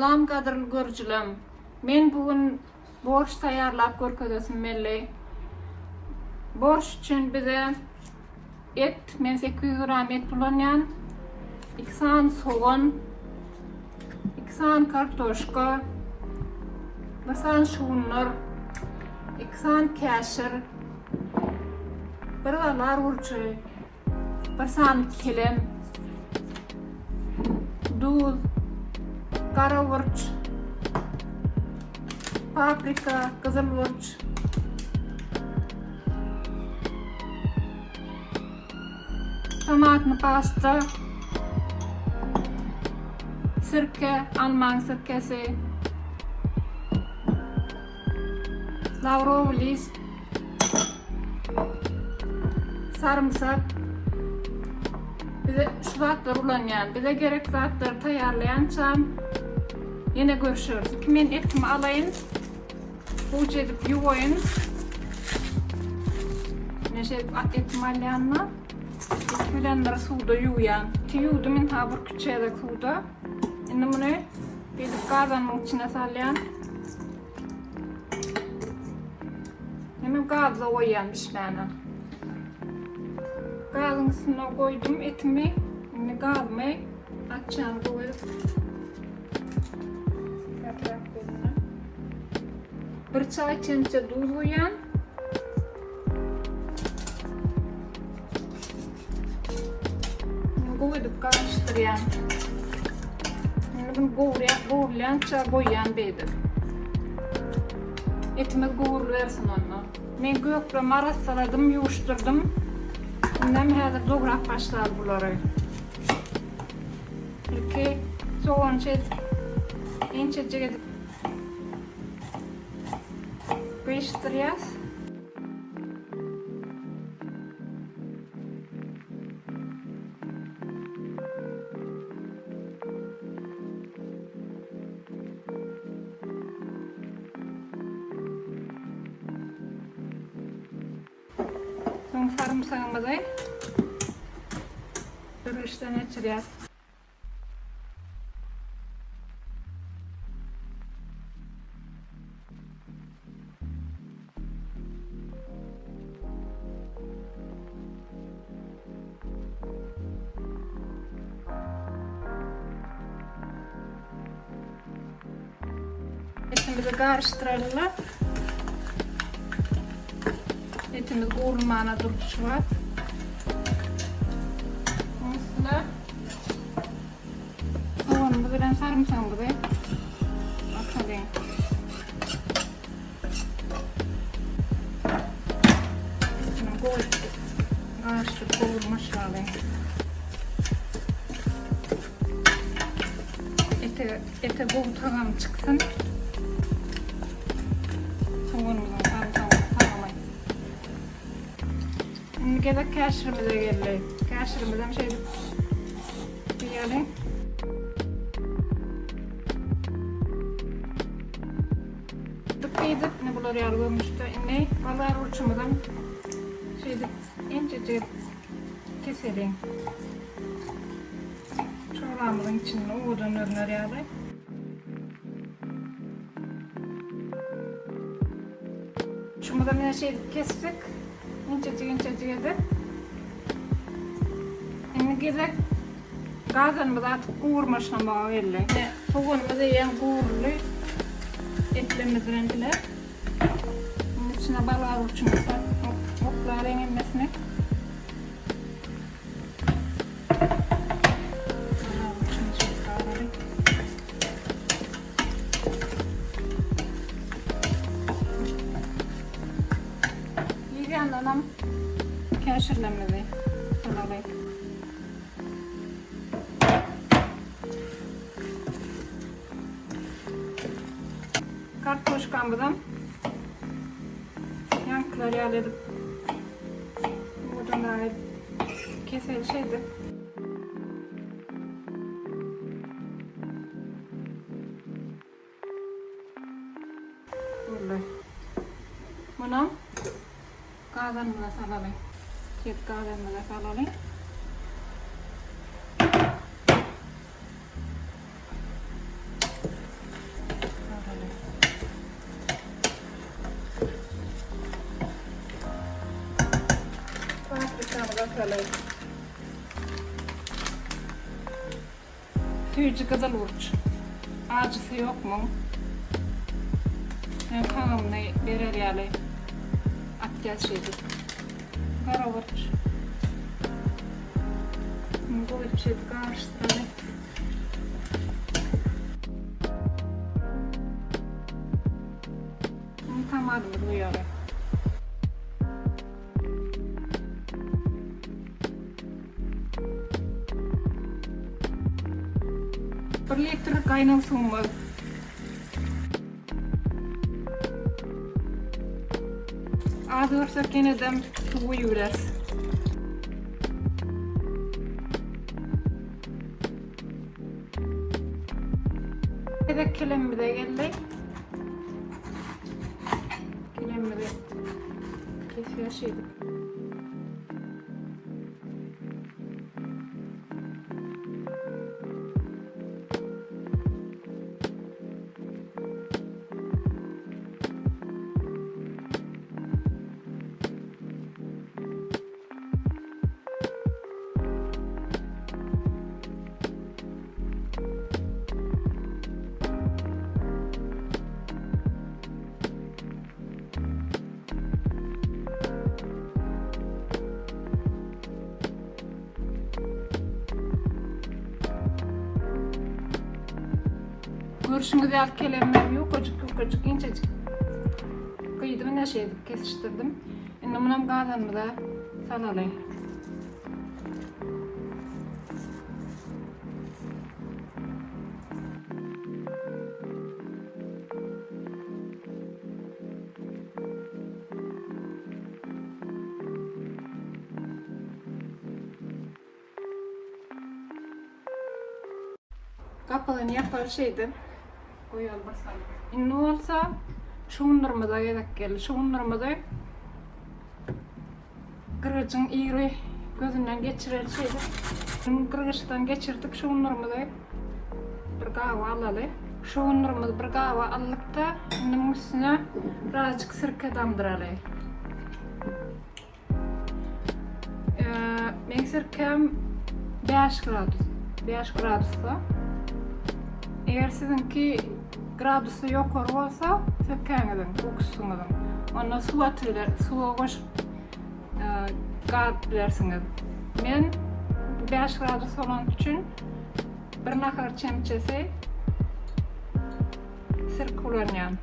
Salam gadyrly görüjilem. Men bu gün borş taýýarlap görkezesim geldi. Borş üçin bize et, men 800 gram et ulanýan, 2 sany sogan, 2 sany kartoşka, 1 sany şugundyr, 2 sany käşir, 1 galar burçy, Bir sany kelem, duz, gara burç, paprika, gyzyl burç, tomatny pasta, sirke, almaň sirkesi, Lawrowy list, sarymsak. Bize şu zatlary ulanýan. Bize gerek zatlary taýýarlaýançam ýene görüşeris. Ki men etimi alaýyn. Gowja edip ýuwaýyn. Men şeýdip etimi alýan-da, et bilen bir suwda ýuwýan. Eti ýuwdum ynha bir küçäzek suwda. Indi muny beýdip gazanyň içine salýan. Hemem gazda goýýan bişmäne. Gazyň üstüne goýdum etimi. Indi gazymy açýan gowy. Ýatyrak gözüne. Bir çaý çemçe duz goýýan. Gowy edip garyşdyrýan. Indi bunu gowurýan, gowurylýança goýýan beýdip. Etimiz gowurylybersin onda. Men göklerimi arassaladym, ýuwuşdyrdym. Indem häzir dograp başlaly bulary. Ilki sogany şeýdip inçejik edip gyşdyrýas. Soň sarymsagymyzy bürüşden geçirýäs. Etimizi garyşdyralylar. Etimiz gowrulmana durdy şu wagt. Onuň üstüne soganymyz bilen sarymsagymyzy atalyň. Şunu gowy garyşdyryp gowurmaşlalyň. Ete, ete gowy tagam çyksyn. Soganymyzyň sarymsagymyzyň tagamy. Indi gezek käşirimize geldi. Käşirimizem şeýdip diýeli. Dyk indi bular ýaly görnüşde. Indi bolgar burçumyzam şeýdip inçejik keseliň. Çorbamyzyň içinde owadan görner ýaly. Şumyzam ýene şeýdip kesdik. Inçejik inçejik edip. Indi gezek gazanymyzy atyp gowurmaşlamaga geldi. Ine, soganymyz eýýäm gowruldy. Etlerimiz bilen bile. Indi içine bolgar burçuny salyp oklalyň hemmesini. Bolgar burçuny şeýdip garalyň. Bir ýandanam käşirlerimizi salaly. Kartoşkamyzam ýaňkylar ýaly edip owadanrak edip keseli şeýdip. Boldy. Munam gazanymyza salaly. Ket gazanymyza salaly. ataly. Süýji gyzyl burç. Ajysy ýok muň. Men tagamyny berer ýaly atýas şeýdip. Gara burç. Muny goýup şeýdip garyşdyraly. Indi tomadymyzy guýaly. Bir litr gaýnag suwumyz. Az görsek ýenedem suw guýubileris. Gezek kelemimize geldi. Kelemimizi kesýär şeýdip. Görşüňiz ýaly kelemem ýukajyk ýukajyk inçejik gyýdym ine şeýdip kesişdirdim. Indi munam gazanymyza salaly. Gapagyny ýapaly şeýdip goýaly bir salym. Indi bolsa şugundyrymyza gezek geldi. Şugundyrymyzy gyrgyjyň iri gözünden geçireli şeýdip. Gyrgyçdan geçirdik şugundyrymyzy. Bir gaba alaly. Şugundyrymyzy bir gaba aldyk-da, indi muň üstüne birazajyk sirke damdyraly. Meň sirkäm 5 gradus. 5 gradusda. Eger siziňki gradusy ýokary bolsa, sirkäňiziň, uksusyňyzyň, onda suw atybiler, suwa goşup garyp bilersiňiz. Men 5 gradus bolany üçin bir nahar çemçesi sirke ulanýan.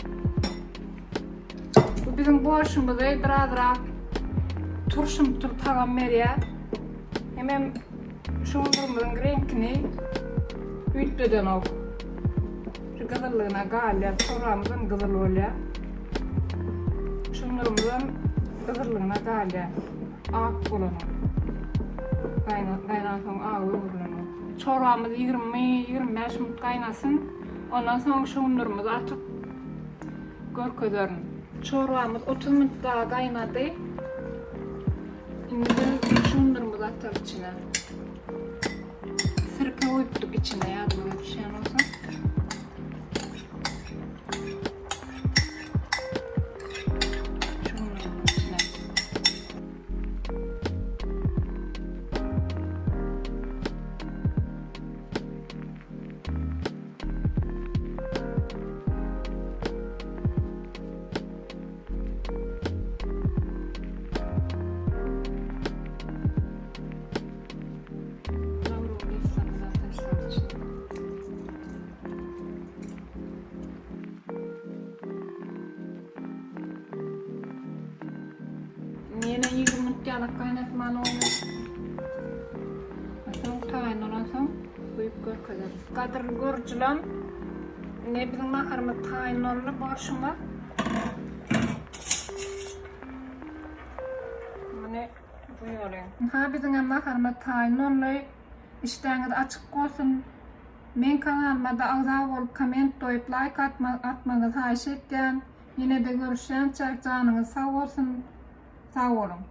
Bu biziň borşumyzy birazrak turşumtyl tagam berýär. Hemem şuňňurymyzyň reňkini üýtgedenok. Şu gyzyllygyna galýar. Çorbamyzam gyzyl bolýar. Şuňňurymyzam gyzyllygyna galýar. Ak bolanok. Gaýnansoň aga öwrülenok. Çorbamyz 20-25 minut gaýnasyn. Ondan soň şuňňurymyzy atyp görkezerin. Çorbamyz 30 minut daha gaýnady. Indi biz şundurymyzy ataly içine. Sirke guýupdyk içine ýadyňyza düşýän bolsa. Şundurymyzy içine. Ýene 20 minut ýalak gaýnatmaly bolýar. Soň taýyn bolansoň guýup görkezerin. Gadyrly görüjiler, ine biziň naharymyz taýyn boldy, borşumyz. Muny guýalyň. Ha biziň hem naharymyz taýyn boldy. Işdäňiz açyk bolsun. Meň kanalyma-da agza bolup komment goýup laýk atmagyňyzy haýyş etýän. Ýene-de görüşýänçäk janyňyz sag bolsun. Sag boluň.